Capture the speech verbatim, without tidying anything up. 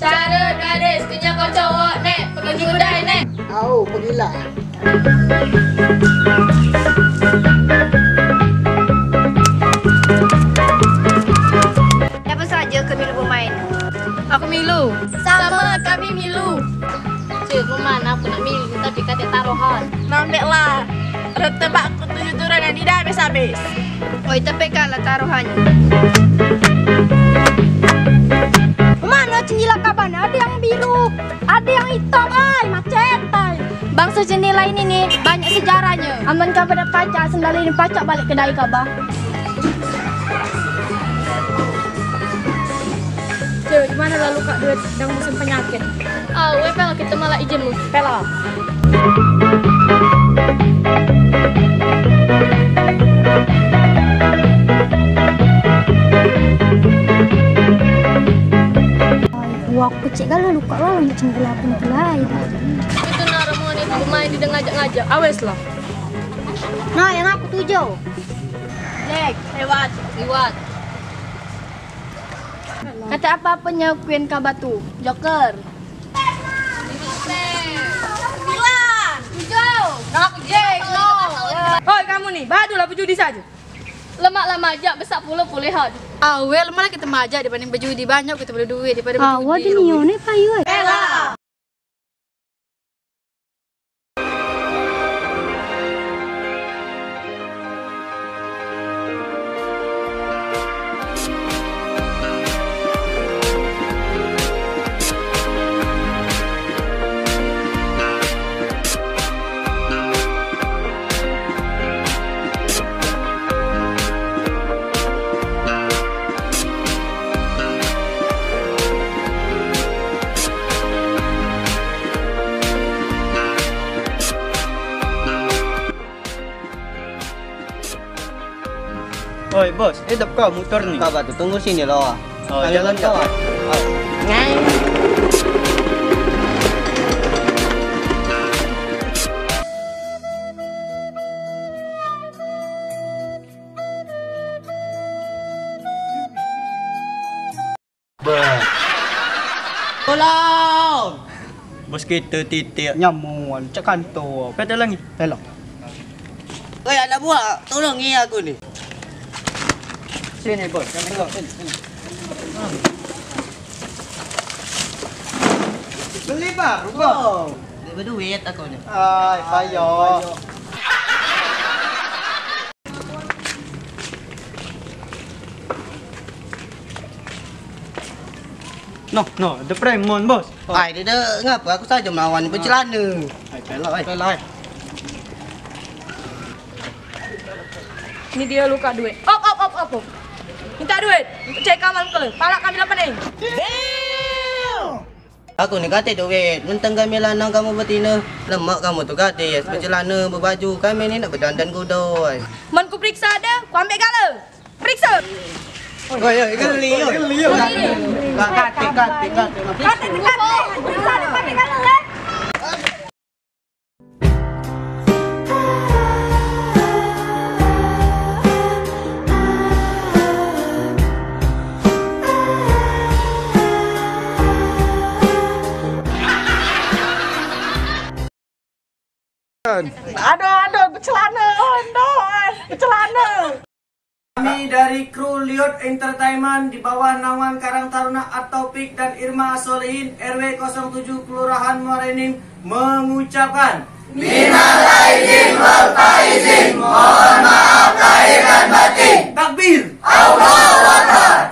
Cara gadis kenyang kau cowok, nek, pergi kedai, nek. Au, pergilah. Siapa saja ke milu pemain? Aku milu. Sama, kami milu. Cek, mana aku nak milu, tadi kate taruhan. Nambek lah. Rete bak aku tujuh turun yang tidak habis-habis. Oi, tapi kalah taruhannya. Mana cendila kaban? Ada yang biru, ada yang hitam, ay, macet, ay. Bangsa jendela ini nih banyak sejarahnya. Aman kaba dak pacak sendal ini, pacak balik kedai kaba. Cewek, gimana lalu kak duit yang musim penyakit? Ah, weh, pel, kita malah izin mu. Pel. Wah, kecil kali luka lah, cendela pun kelai. Itu nak Ramon itu pemain di ngajak-ngajak. Awes lah. Nah, yang aku tuju. Jack, lewat. Lewat. Kata apa-apanya Queen Kabatu. Joker. Sembilan. Tujuh. Nak Jack, no. Hoi, kamu nih, badulah bejudi saja. Lemak lah majak, besak pulo pulihan. Awel malah kita majak dibanding bejudi, banyak kita boleh duit daripada bejudi. Awal dia nio ni payu, eh. Bella. Oi, bos, hidup kau motor ni. Kau batu tunggu sini lo. Oh, jalan kau. Ngai. Tolong. Bos kita titik. Nyamun, cak kantor. Kata lagi. Tolong. Oi, anak buah, tolongi aku ni. Sini, bos. Sini, sini. Beli baru, bos. Dia berduit aku ni. Ai, payo. Noh, noh, the Premon, bos. Ai, dia dah ngapa? Aku saja melawan ni, bercelana. Ai, pelak, ai. Pelak, ai. Ini dia luka duit. Op, op, op, op, op. Minta duit. Untuk cek kawan ke. Palak kami lah pening. Aku ni kate duit, mentang kami lanang kamu betina. Lemak kamu tu gadis, becelana, bebaju, kami ni nak bedandan kudo ai. Mun ku periksa ade, ku ambek gala. Periksa. Oi, oi, geli, oi. Geli, oi. Kate, kate, kate. Kate, kate. Periksa ade, ku ambek gala, eh. Aduh, aduh, becelana, oh, no, becelana. Kami dari kru Liot Entertainment di bawah naungan Karang Taruna Art Taufik dan Irma Solehin, R W kosong tujuh, Kelurahan Muara Enim, mengucapkan minal aidin wal faizin, mohon maaf lahir dan batin. Takbir. Allahu Akbar.